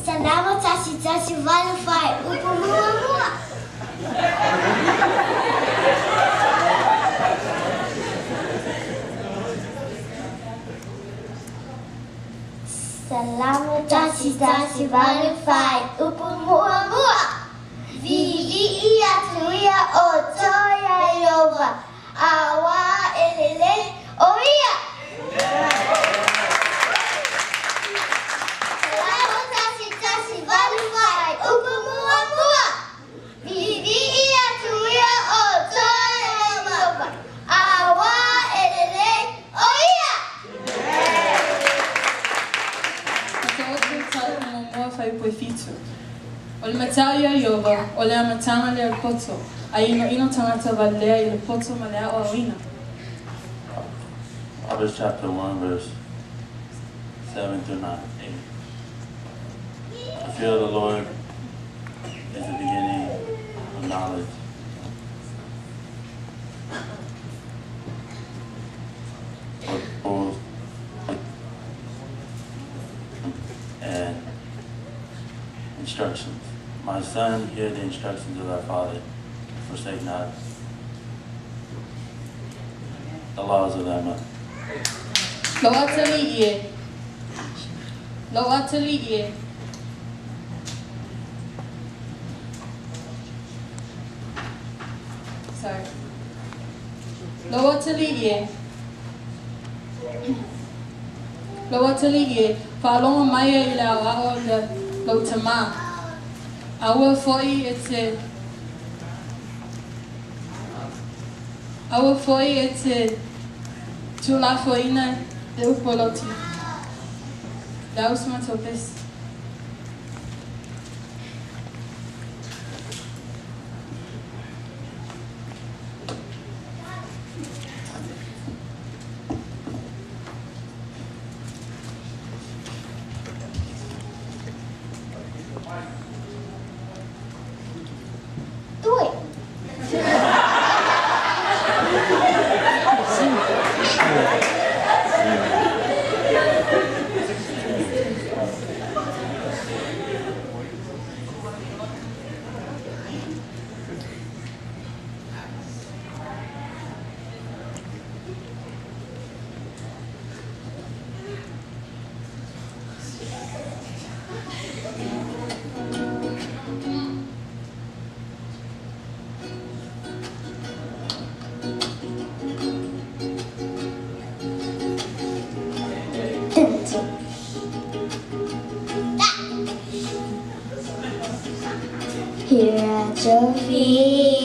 Salama tasi tasi valu fai upu mua mua. Salama tasi tasi valu fai upu mua mua. Vili ia tuia o toia iova. Awa elele o ia. Salama tasi tasi valu fai upu mua mua. Vivi ia tuia o toia iova. Awa elele o ia. O le matau ia Iova, o le amatanga lea o le poto, a ino ino tagata valea i le poto ma le aoaoina. Proverbs chapter 1, verse 7 through 9, 8. The fear of the Lord is the beginning of knowledge. Rules and instructions. My son, hear the instructions of thy father, forsake not the laws of thy mother. Lo atali ie. Lo atali ie. Sorry. Lo atali ie. Lo atali ie. Whaalonga mai e i le au ao le lau tamā. Aua foi e te Aua foi e te tūlafoina le upu o lau tina. Le ausma tau pesi. Do it. Here at your feet.